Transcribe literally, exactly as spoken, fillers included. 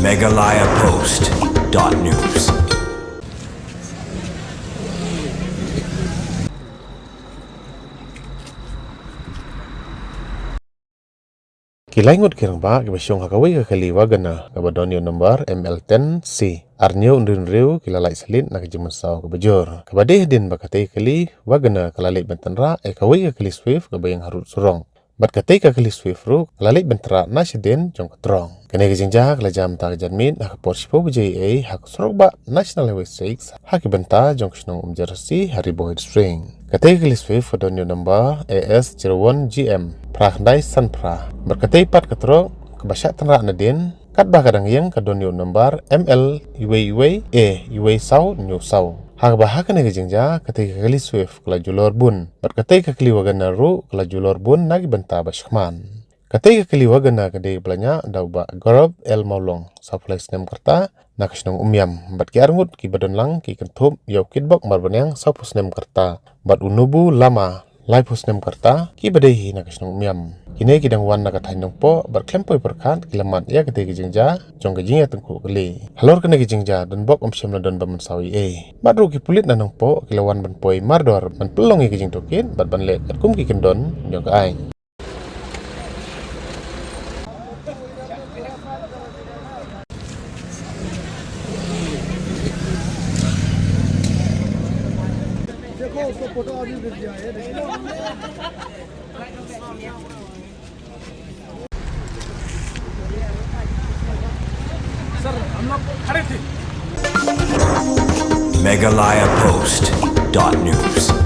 Meghalaya Post dot news. Ki lai ngut ki rangbah kiba shong ha kawei ka kali WagonR kaba don ïa u nombar M L ten C ar hynñiew hynriew hynriew ki la lait salit na ka jingmynsaw kaba jur. Kaba dei hadien ba katei ka kali WagonR ka la leit ban tynrah ïa kawei ka kali Swift kaba ïeng harud surok. Bad katei ka kali Swift ruh ka la leit ban tynrah na shadien jong ka tyrong. Kane ka jingjia ka la jia mynta ka janmiet ha ka por shiphew baje eiei ha ka surok bah National Highway six ha ki bynta jong ka shnong Umjerasi ha Ri Bhoi District. Katei ka kali Swift ka don ïa u nombar A S zero one G M phra khyndai san phra. Bad katei pat ka tyrok kaba shah tynrah nadien katba ka dang ïeng ka don ïa u nombar M L uwei uwei A uwei saw hynñiew saw. Ha kaba ha kane ka jingjia katei ka kali Swift ka la julor bun bad katei ka kali WagonR ruh ka la julor bun na ki bynta ba shakhmat. Katei ka kali WagonR ka dei kaba la ñiah da u Bah Gaurav L Mawlong, sawphew lai snem ka rta, na ka shnong Umiam, bad ki arngut kiba don lang ki kynthup ïa u Kitbok Marbaniang, sawphew snem ka rta, bad u Nobu Lama, laiphew snem ka rta, kiba dei hi na ka shnong Umiam. Kine ki dang wan na ka thaiñ Nongpoh bad khlem poi pyrkhat ki la mad ïa katei ka jingjia jong ka jingïatyngkhuh kali. Halor kane ka jingjia donbok ym shym la don ba mynsaw eiei. Bad ruh ki pulit na Nongpoh ki la wan ban poi mardor ban pynlong ïa ka jingtohkit bad ban leh katkum ki kyndon jong ka aiñ. Meghalaya Post dot news.